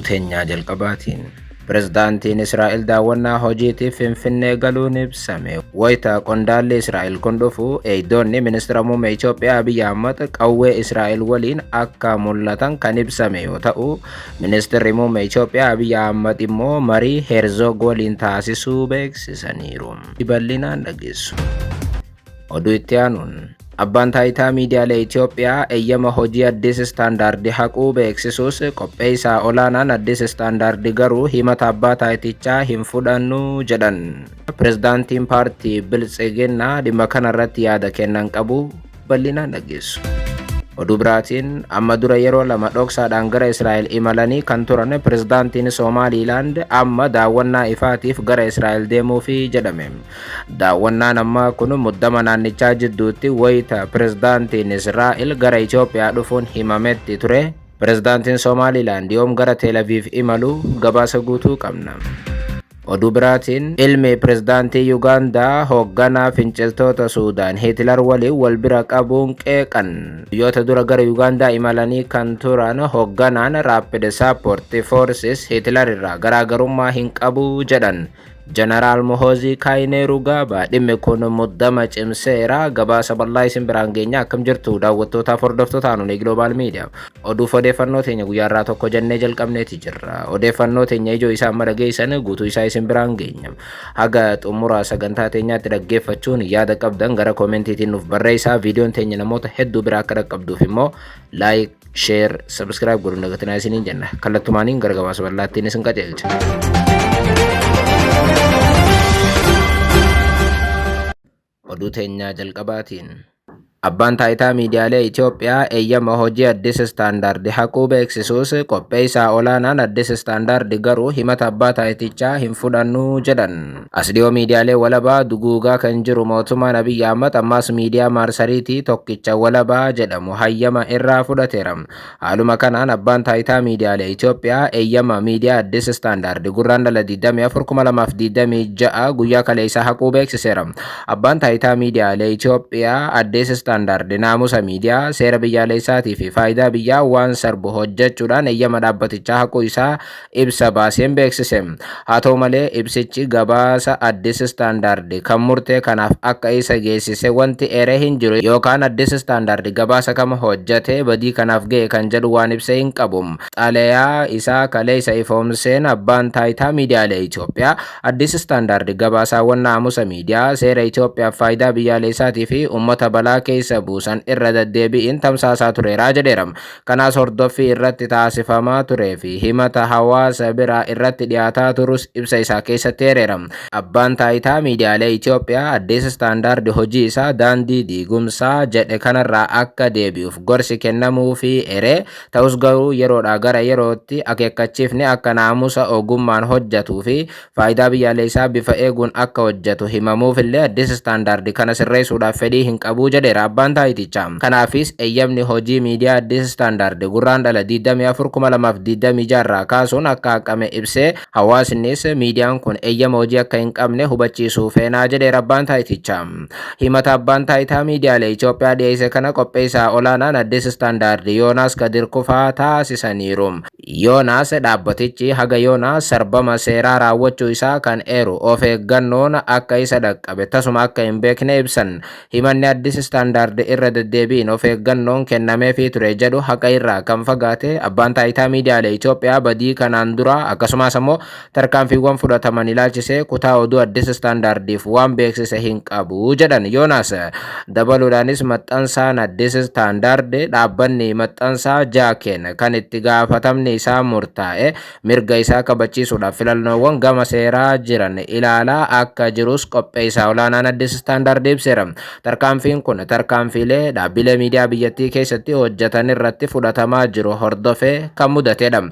Oduu teenyaa jalqabaatiin. Pirezidaantiin Israa'el daawwannaa hojiitiif Finfinnee galuun ibsame. Wayita qondaalli Israa'el kun dhufu eegdonni ministeera muummee Itoophiyaa Abiyyi Ahmad qawwee Israa'el waliin akka mul'atan kan ibsame yoo ta'u, ministeerri muummee Itoophiyaa Abiyyi Ahmad immoo marii Heerzoog waliin taasisuu beeksisaniiru. Bal'inaan dhageessu. Oduu itti aanuun Abbaan taayitaa miidiyaalee Itoophiyaa eeyyama hojii Addis Istaandaardi haquu beeksisuus qopheessaa olaanaan Addis Istaandaardi garuu himata abbaa taayitichaa hin fudhannu jedhan. Pirezidaantiin paartii Biltsiginnaa dhimma kanarratti yaada kennan qabu bal'inaan dhageessu. Oduu biraatiin amma dura yeroo lama dhoksaadhaan gara Israa'el imalanii kan turan pirezidaantiin Somaaliilaand amma daawwannaa ifaatiif gara Israa'el deemuufi jedhame. Daawwannaan ammaa kun muddama naannichaa jidduutti wayita pirezidaantiin Israa'el gara Itoophiyaa dhufuun himametti ture. Pirezidaantiin Somaaliilaand yoom gara Tel Aviv imalu gabaasa guutuu qabna. Oduu biraatiin ilmi pirezidaantii Yuugaandaa hoogganaa finciltoota Suudaan Hitler waliin wal bira qabuun qeeqan. Biyyoota dura gara Yuugaandaa imalanii kan turan hoogganaan Rapid Support Forces Hitler irraa garaagarummaa hin qabu jedhan. Jeneraal Muhoozii Kaayineerugaba dhimmi kun muddama cimseera. Gabaasa bal'aa isin biraan geenya. Akkam jirtu daawwattootaaf hordoftoota Aanolee Global Media. Oduuf odeeffannoo teenya guyyaa irraa tokko jennee jalqabneeti jirra. Odeeffannoo teenya ijoo isaa amma dhageessan guutuu isaa isin biraan geenya. Haga xumura sagantaa teenyaatti dhaggeeffachuun yaada qabdan gara koomentiitiin nuuf barreessaa. Viidiyoon teenya namoota hedduu bira akka dhaqqabduuf immoo like, share, subscribe godhuun dagatinaa isiniin jenna. Kallattumaaniin gara gabaasa bal'aattiin isin qajeelcha. Oduu teenyaa jalqabaatiin. Abbaan taayitaa miidiyaalee Itoophiyaa eeyyama hojii Addis Istaandaard haquu beeksisuus qopheessaa olaanaan Addis Istaandaard garuu himata abbaa taayitichaa hin fudhannu jedhan. As dhiyoo miidiyaalee walabaa duguugaa kan jiru mootummaan Abiyyi Ahmad ammaas miidiyaa maarsariitii tokkicha walabaa jedhamu hayyama irraa fudhateera. Haaluma kanaan abbaan taayitaa miidiyaalee Itoophiyaa eeyyama miidiyaa Addis Istaandaard Gurraandhala 24 2026 guyyaa kaleessaa haquu beeksiseera. Abbaan taayitaa miidiyaalee Itoophiyaa Addis Istaandaard naamusa miidiyaa, seera biyyaalessaatii fi faayidaa biyyaa waan sarbu hojjechuudhaan eeyyama dhaabbatichaa haquu isaa ibsa baaseen beeksise. Haa ta'u malee ibsichi gabaasa Addis Standard kan murtee kanaaf akka isa geessise wanti eere hin jiru yookaan Addis Standard gabaasa kam hojjete badii kanaaf ga'e kan jedhu waan ibse hin qabu. Xalayaa isaa kaleessa ifoomseen abbaan taayitaa miidiyaalee Itoophiyaa Addis Standard gabaasaawwan naamusa miidiyaa, seera Itoophiyaaf faayidaa biyyaalessaatii fi uummata balaa keessa buusan irra deddeebi'iin tamsaasaa tureera jedheera. Kanaas hordoffii irratti taasifamaa turee fi himata hawaasa biraa irratti dhiyaataa turus ibsa isaa keessatti eereera. Abbaan taayitaa miidiyaalee Itoophiyaa Addis Standard hojii isaa daandii diigumsaa jedhe kanarraa akka deebi'uuf gorsi kennamuufii eeree, ta'us garuu yeroodhaa gara yerootti akeekkachiifni akka naamusa ogummaan hojjetuu fi faayidaa biyyaalessaa bifa eeguun akka hojjetu himamuufillee Addis Standard kana sirreessuudhaaf fedhii hin qabu jedheera abbaan taayitichaa. Kanaafis eeyyamni hojii miidiyaa Addis Standard Gurraandhala 24 2026 irraa kaasuun akka haqame ibsee hawaasnis miidiyaan kun eeyyama hojii akka hin qabne hubachiisuu feenaa jedheera abbaan taayitichaa. Himata abbaan taayitaa miidiyaalee Itoophiyaa dhiyeesse kana qopheessaa olaanaan Addis Standard Yoonaas Kadir kufaa taasisaniiru. Yoonaas dhaabbatichi haga yoonaa sarbama seeraa raawwachuu isaa kan eeru of eeggannoon akka isa dhaqqabe tasuma akka hin beekne ibsan. Himanni Addis Standard irra deddeebiin of eeggannoon kennameefii ture jedhu haqa irraa kan fagaate abbaan taayitaa miidiyaalee Itoophiyaa badii kanaan dura akkasumas ammoo tarkaanfiiwwan fudhataman ilaalchisee kutaa oduu Addis Standardiif waan beeksise hin qabu jedhan Yoonaas. Dabaluudhaanis maxxansaan Addis Standard dhaabbanni maxxansaa Jaakeen kan itti gaafatamni isaa murtaa'e mirga isaa kabachiisuudhaaf filannoowwan gama seeraa jiran ilaalaa akka jirus qopheessaa olaanaan Addis Standard ibseera. Tarkaanfiin kun tarkaanfiilee dhaabbilee miidiyaa biyyattii keessatti hojjetan irratti fudhatamaa jiru hordofee kan mudatedha.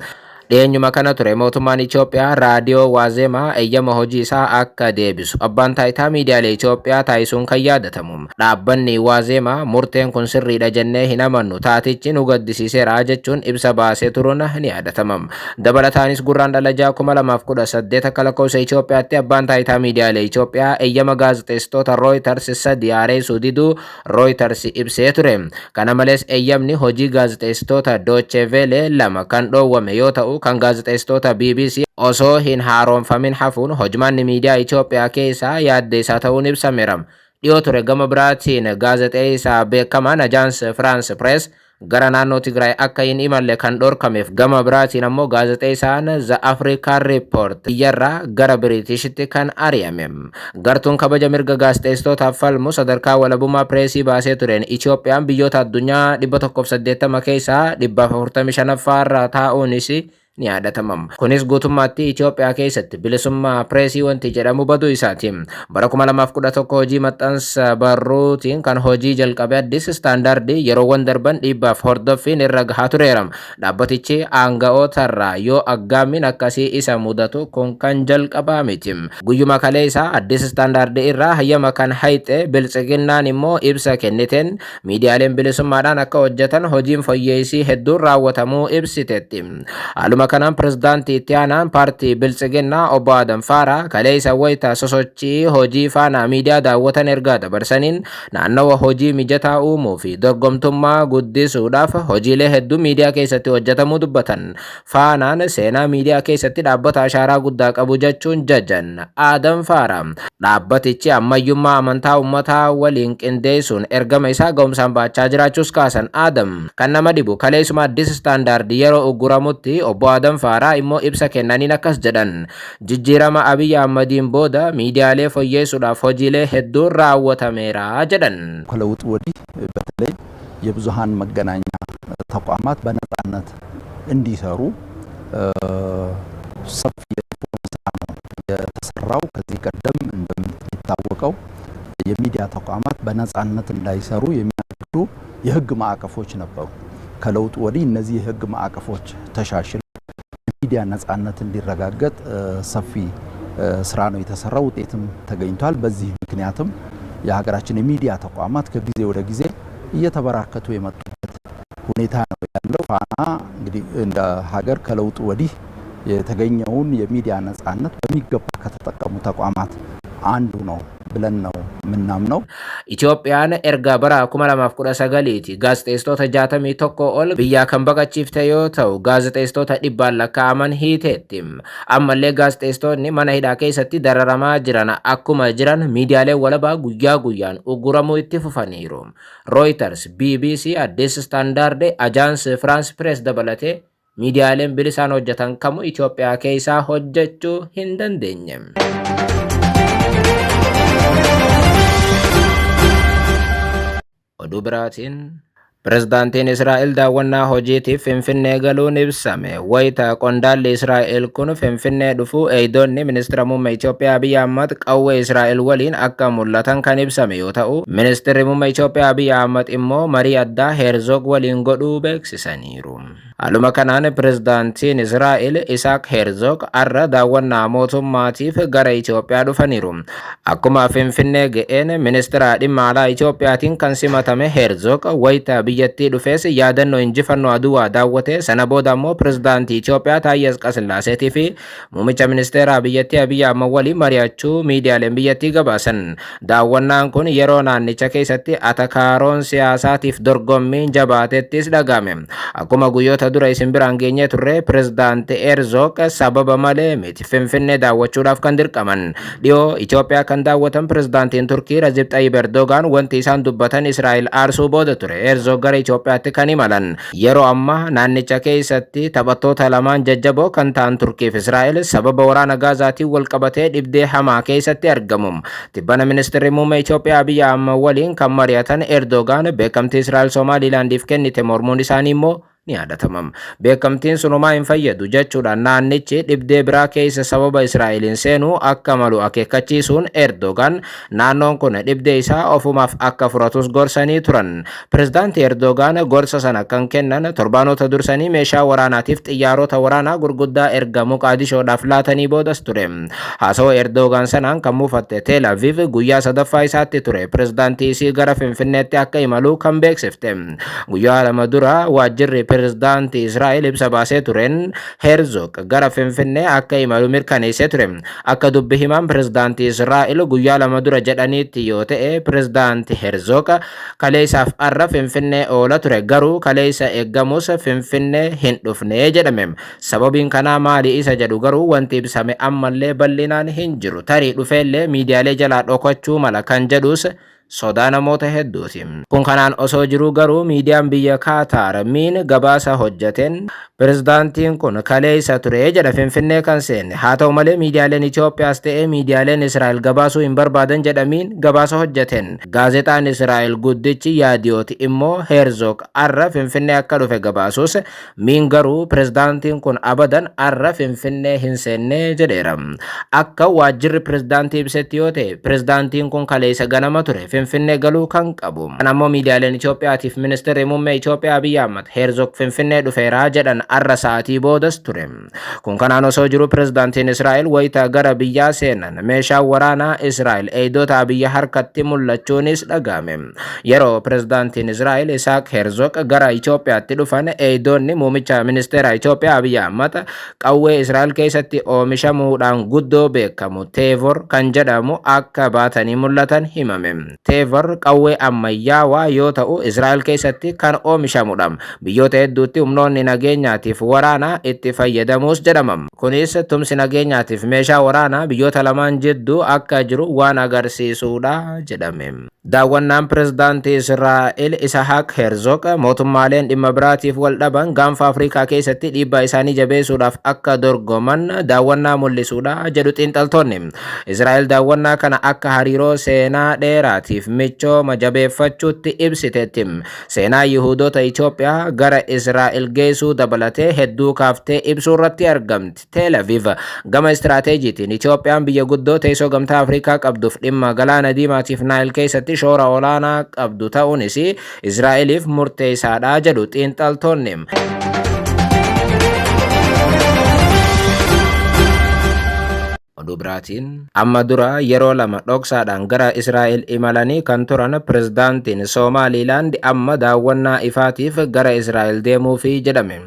Dhiyeenyuma kana ture mootummaan Itoophiyaa raadiyoo Waazeemaa eeyyama hojii isaa akka deebisu abbaan taayitaa miidiyaalee Itoophiyaa taasisuun kan yaadatamu. Dhaabbanni Waazeemaa murteen kun sirriidha jennee hin amannu taatichi nu gaddisiiseera jechuun ibsa baasee turuun ni yaadatama. Dabalataanis Gurraandhala 6 2018 akka lakkoofsa Itoophiyaatti abbaan taayitaa miidiyaalee Itoophiyaa eeyyama gaazexeessitoota Reuters sadi haareessuu diduu Reuters ibsee ture. Kana malees eeyyamni hojii gaazexeessitoota Deutsche Welle lama kan dhoowwame yoo ta'u ta'u kan gaazexeessitoota BBC osoo hin haaromfamin hafuun hojmaanni miidiyaa Itoophiyaa keessaa yaaddeessaa ta'uun ibsameera. Dhiyoo ture gama biraatiin gaazexeessaa beekamaan Ajaans Firaans Pirees gara naannoo Tigraay akka hin imalle kan dhorkameef, gama biraatiin ammoo gaazexeessaan The African Report biyyarraa gara Biriitishitti kan ari'ame. Gartuun kabaja mirga gaazexeessitootaaf falmu sadarkaa walabummaa pireesii baasee tureen Itoophiyaan biyyoota addunyaa 180 keessaa 145ffaa irra taa'uunis ni yaadatama. Kunis guutummaatti Itoophiyaa keessatti bilisummaa pireesii wanti jedhamu baduu isaati. Bara 2011 hojii maxxansa barruutiin kan hojii jalqabe Addis Istaandaardii yeroowwan darban dhiibbaaf hordoffiin irra gahaa tureera. Dhaabbatichi aanga'ootarraa yoo aggaammiin akkasii isa mudatu kun kan jalqabaa miti. Guyyuma kaleessaa Addis Istaandaardii irraa hayyama kan hayxe Biltsiginnaan immoo ibsa kenniteen miidiyaaleen bilisummaadhaan akka hojjetan hojiin fooyyeessii hedduun raawwatamuu ibsiteetti. Haaluma kanaan pirezidaantii itti aanaan paartii Biltsiginnaa obbo Adam Faaraa kaleessa wayita sosochii hojii Faanaa Miidiyaa daawwatan ergaa dabarsaniin, naannawa hojii mijataa uumuu fi dorgomtummaa guddisuudhaaf hojiilee hedduu miidiyaa keessatti hojjetamuu dubbatan. Faanaan seenaa miidiyaa keessatti dhaabbata ashaaraa guddaa qabu jechuun jajan Adam Faaraa. Dhaabbatichi ammayyummaa amantaa uummataa waliin qindeessuun ergama isaa ga'umsaan baachaa jiraachuus kaasan Adam. Kan nama dhibu kaleessuma Addis Istaandaard yeroo ugguramutti obbo Adam Faaraa immoo ibsa kennaniin akkas jedhan: Jijjiirama Abiyyi Ahmadiin booda miidiyaalee fooyyeessuudhaaf hojiilee hedduun raawwatameera jedhan. ከለውጥ ወዲህ በተለይ የብዙሃን መገናኛ ተቋማት በነጻነት እንዲሰሩ ሰፊ የሪፎርም ስራ ነው የተሰራው። ከዚህ ቀደም እንደሚታወቀው የሚዲያ ተቋማት በነጻነት እንዳይሰሩ የሚያግዱ የሕግ ማዕቀፎች ነበሩ። ከለውጡ ወዲህ እነዚህ የሕግ ማዕቀፎች ተሻሽለው የሚዲያ ነጻነት እንዲረጋገጥ ሰፊ ስራ ነው የተሰራው፣ ውጤትም ተገኝቷል። በዚህ ምክንያትም የሀገራችን የሚዲያ ተቋማት ከጊዜ ወደ ጊዜ እየተበራከቱ የመጡበት ሁኔታ ነው ያለው። ፋና እንግዲህ እንደ ሀገር ከለውጡ ወዲህ የተገኘውን የሚዲያ ነጻነት በሚገባ ከተጠቀሙ ተቋማት አንዱ ነው ብለን ነው የምናምነው። Itoophiyaan erga bara 2019 gaazexeessitoota 61 ol biyyaa kan baqachiifte yoo ta'u, gaazexeessitoota dhibbaan lakkaa'aman hiiteetti. Ammallee gaazexeessitoonni mana hidhaa keessatti dararamaa jiran akkuma jiran, miidiyaaleen walabaa guyyaa guyyaan uguramuu itti fufaniiru. Reuters, BBC, Addis Standard, Agence France Presse dabalatee miidiyaaleen bilisaan hojjetan kamuu Itoophiyaa keessaa hojjechuu hin dandeenye. Oduu biraatiin, Pirezidaantiin Israa'el daawwannaa hojiitiif Finfinnee galuun ibsame. Wayita qondaalli Israa'el kun Finfinnee dhufu eegdonni ministeera muummee Itoophiyaa Abiy Ahmad qawwee Israa'el waliin akka mul'atan kan ibsame yoo ta'u, ministeerri muummee Itoophiyaa Abiy Ahmad immoo marii addaa Herzog waliin godhuu beeksisaniiru. Haaluma kanaan pirezidaantiin Israa'el Isaaq Herzog har'a daawwannaa mootummaatiif gara Itoophiyaa dhufaniiru. Akkuma Finfinnee ga'een ministeera dhimma alaa Itoophiyaatiin kan simatame Herzog, wayita biyyattii dhufees yaadannoo injifannoo Aduwaa daawwate. Sana booda immoo pirezidaantii Itoophiyaa Taayyee Atsqasillaaseetii fi muummicha ministeeraa biyyattii Abiy Ahmad waliin mari'achuu miidiyaaleen biyyattii gabaasan. Daawwannaan kun yeroo naannicha keessatti atakaaroon siyaasaatiif dorgommiin jabaatettis dhaga'ame. Akkuma guyyoota dura isin biraan geenyee turre, pirezidaanti Herzog sababa malee miti Finfinnee daawwachuudhaaf kan dirqaman. Dhiyoo Itoophiyaa kan daawwatan pirezidaantiin Turkii Rajib Xayyib Erdogaan wanti isaan dubbatan Israa'el aarsuu booda ture Herzog gara Itoophiyaatti kan imalan. Yeroo ammaa naannicha keessatti taphattoota lamaan jajjaboo kan ta'an Turkii fi Israa'el sababa waraana Gaazaatiin wal qabatee dhibdee hamaa keessatti argamu. Tibbana ministeerri muummee Itoophiyaa Abiy Ahmad waliin kan mari'atan Erdogaan beekamtii Israa'el Somaalilaandiif kennite mormuun isaanii immoo ni yaadatama. Beekamtiin sunumaa hin fayyadu jechuudhaan naannichi dhibdee biraa keessa sababa Israa'eliin seenuu akka malu akeekkachiisuun, Erdogan naannoon kun dhibdee isaa ofumaaf akka furatus gorsanii turan. Pirezidaantii Erdogan gorsa sana kan kennan torbaanota dursanii meeshaa waraanaatiif xiyyaarota waraanaa gurguddaa erga Muqaadishoodhaaf laatanii boodas ture. Haasawaa Erdogan sanaan kan mufatte Tel Aviv guyyaa sadaffaa isaatti ture pirezidaantii isii gara Finfinneetti akka imalu kan beeksifte. Guyyaa 2 dura waajjirri Pirezidaantii Israa'el ibsa baasee tureen Herzog gara Finfinnee akka imalu mirkaneessee ture. Akka dubbi himaan Pirezidaantii Israa'el guyyaa 2 dura jedhaniitti yoo ta'e Pirezidaanti Herzog kaleessaaf arra Finfinnee oola ture, garuu kaleessa eeggamus Finfinnee hin dhufne jedhame. Sababiin kanaa maali isa jedhu garuu wanti ibsame ammallee bal'inaan hin jiru. Tarii dhufeellee miidiyaalee jalaa dhokachuu mala kan jedhus sodaa namoota hedduuti. Kun kanaan osoo jiruu garuu miidiyaan biyya Kaataar Miin gabaasa hojjateen pirezidaantiin kun kaleessa ture jedha Finfinnee kan seenne. Haa ta'u malee miidiyaaleen Itoophiyaas ta'ee miidiyaaleen Israa'el gabaasuu hin barbaadan jedha Miin gabaasa hojjateen. Gaazexaan Israa'el guddichi Yaadiyoot immoo Herzog arra Finfinnee akka dhufe gabaasus Miin garuu pirezidaantiin kun abadan arra Finfinnee hin seenne jedheera. Akka waajjirri pirezidaantii ibsetti yoo ta'e pirezidaantiin kun kaleessa ganama ture Finfinnee galuu kan qabu. Kan ammoo miidiyaaleen Itoophiyaatiif ministeerri muummee Itoophiyaa Abiyyi Ahmad Herzog Finfinnee dhufeera jedhan arra sa'aatii boodas ture. Kun kanaan osoo jiru pirezidaantiin Israa'el wayita gara biyyaa seenan meeshaan waraanaa Israa'el eegdota Abiyyi harkatti mul'achuunis dhaga'ame. Yeroo pirezidaantiin Israa'el Isaaq Herzog gara Itoophiyaatti dhufan eegdonni muummicha ministeera Itoophiyaa Abiyyi Ahmad qawwee Israa'el keessatti oomishamuudhaan guddoo beekamu Teevor kan jedhamu akka baatanii mul'atan himame. Teevor qawwee ammayyaawaa yoo ta'u Israa'el keessatti kan oomishamudha. Biyyoota hedduutti humnoonni nageenyaatiif waraanaa itti fayyadamuus jedhama. Kunis tumsi nageenyaatiif meeshaa waraanaa biyyoota lamaan jidduu akka jiru waan agarsiisudha jedhame. Daawwannaan pirezidaantii Israa'el Isahaaq Herzog mootummaaleen dhimma biraatiif wal dhaban gaanfa Afrikaa keessatti dhiibbaa isaanii jabeessuudhaaf akka dorgoman daawwannaa mul'isuudha jedhu xiinxaltoonni. Israa'el daawwannaa kana akka hariiroo seenaa dheeraatiif michooma jabeeffachuutti ibsiteetti. Seenaa Yihuudoota Itoophiyaa gara Israa'el geessuu dabalatee hedduu kaaftee ibsuu irratti argamti. Tel Aviv gama istiraateejiitiin Itoophiyaan biyya guddoo teessoo gamtaa Afrikaa qabduuf dhimma galaana diimaatiif Naayil keessatti shoora olaanaa qabdu ta'uunis Israa'eliif murteessaadha jedhu xiinxaltoonni. Oduu biraatiin amma dura yeroo 2 dhoksaadhaan gara Israa'el imalanii kan turan pirezidaantiin Soomaaliilaand amma daawwannaa ifaatiif gara Israa'el deemuufi jedhame.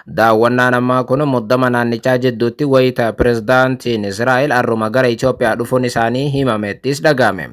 Daawwannaan ammaa kun muddama naannichaa jidduutti wayita pirezidaantiin Israa'el arruma gara Itoophiyaa dhufuun isaanii himamettis dhaga'ame.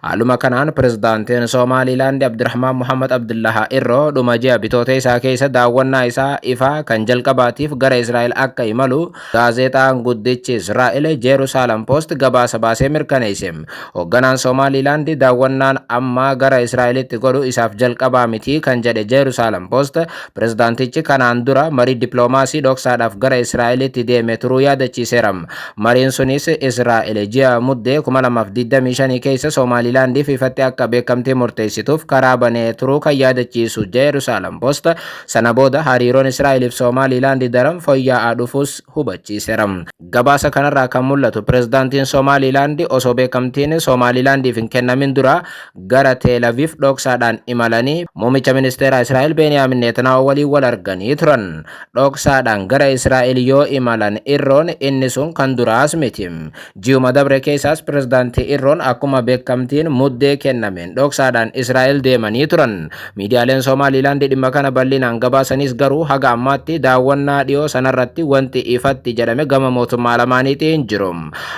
Haaluma kanaan pirezidaantiin Soomaaliilaand Abdirahmaan Muhammad Abdullaha Irroo dhuma ji'a Bitooteessaa keessa daawwannaa isaa ifaa kan jalqabaatiif gara Israa'el akka imalu Gaazeexaan guddichi Israa'el Jeerusaalem Poost gabaasa baasee mirkaneesse. Hoogganaan Somaaliilaand daawwannaan ammaa gara Israa'elitti godhu isaaf jalqabaa miti kan jedhe Jeerusaalem Poost, pirezidaantichi kanaan dura marii dippiloomaasii dhoksaadhaaf gara Israa'elitti deeme turuu yaadachiiseera. Mariin sunis Israa'el ji'a Muddee 2025 keessa Somaaliilaandiif ifatti akka beekamtii murteessituuf karaa banee turuu kan yaadachiisu Jeerusaalem Poost, Sana booda hariiroon Israa'eliif Soomaaliilaand daran foyyaa'aa dhufuus hubachiiseera. Gabaasa kanarraa kan mul'atu pirezidaantiin Soomaaliilaand osoo beekamtiin Soomaaliilaandiif hin kennamin dura gara Teel Aviiv dhoksaadhaan imalanii Muummicha Ministeeraa Israa'el Beeniyaamin Neetanaahuu waliin wal arganii turan. Dhoksaadhaan gara Israa'el yoo imalan Irroon inni sun kan duraas miti. Ji'uma dabre keessaas pirezidaanti Irroon akkuma beekamtiin Muddee kennameen dhoksaadhaan Israa'el deemanii turan. Miidiyaaleen Somaaliilaand dhimma kana bal'inaan gabaasanis garuu haga ammaatti daawwannaa dhiyoo sanarratti wanti ifatti jedhame gama mootummaa lamaaniitii hin jiru.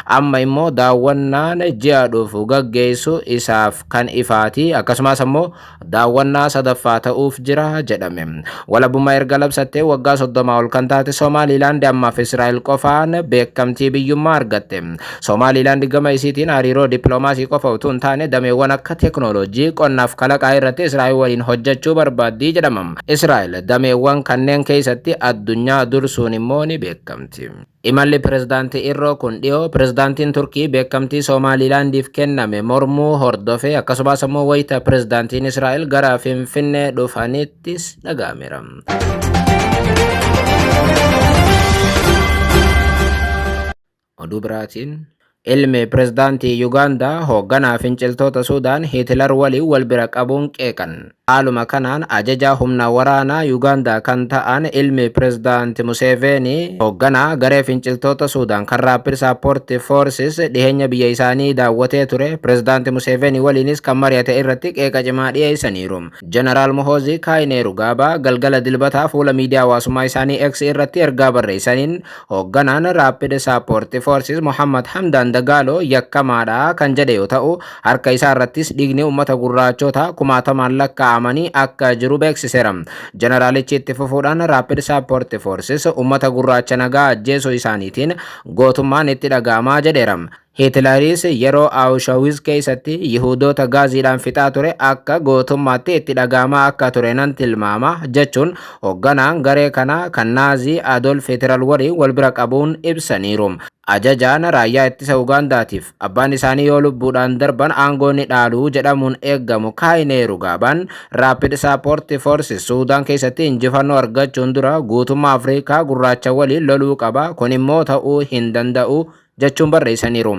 Amma immoo daawwannaan ji'a dhufu gaggeessu isaaf kan ifaati akkasumas ammoo daawwannaa sadaffaa ta'uuf jira jedhame. Walabummaa erga labsattee waggaa 30 ol kan taate Somaaliilaand ammaaf Israa'el qofaan beekamtii biyyummaa argatte. Somaaliilaand gama isiitiin hariiroo dippiloomaasii qofa utuu hin taane dameewwan akka teeknooloojii, qonnaaf kalaqaa irratti Israa'el waliin hojjechuu barbaaddi jedhama. Israa'el dameewwan kanneen keessatti addunyaa dursuun immoo ni beekamti. Imalli Pirezidaanti Irroo kun dhiyoo Pirezidaantiin Turkii beekamtii Soomaaliilaandiif kenname mormuu hordofee akkasumas ammoo wayita Pirezidaantiin Israa'el gara Finfinnee dhufanittis dhaga'ameera. Oduu biraatiin ilmi pirezidaantii Yugaandaa hoogganaa finciltoota Suudaan Hitler waliin wal bira qabuun qeeqan. Haaluma kanaan ajajaa humna waraanaa Yuugaandaa kan ta'an ilmi pirezidaanti Museveni, hoogganaa garee finciltoota Suudaan kan Rapid Support Forces, dhiheenya biyya isaanii daawwatee ture, pirezidaanti Museveni waliinis kan mari'ate irratti qeeqa cimaa dhiyeessaniiru. Jeneraal Muhoozi Kaayineerugaabaa galgala Dilbataa fuula miidiyaa hawaasummaa isaanii X irratti ergaa barreessaniin, hoogganaan Rapid Support Forces Muhammad Hamdan Dagalo yakkamaadha kan jedhe yoo ta'u, harka isaa irrattis dhiigni uummata gurraachota kumaatamaan lakkaa'amanii akka jiru beeksiseera. Jeneraalichi itti fufuudhaan Rapid Support Forces uummata gurraacha nagaa ajjeesuu isaaniitiin gootummaan itti dhaga'amaa jedheera. Hitleris yeroo Auschwitz keessatti Yihudoota gaaziidhaan fixaa ture akka gootummaatti itti dhaga'amaa akka ture nan tilmaama jechuun hoogganaan garee kanaa kan Naazii Adolf Hitler waliin wal bira qabuun ibsaniiru. Ajajaan raayyaa ittisa Ugaandaatiif abbaan isaanii yoo lubbuudhaan darban aangoo ni dhaalu jedhamuun eeggamu Kaayineerugaabaan, Rapid Support Forces Suudaan keessatti injifannoo argachuun dura guutummaa Afrikaa gurraacha waliin loluu qaba, kun immoo ta'uu hin danda'u jechuun barreessaniiru.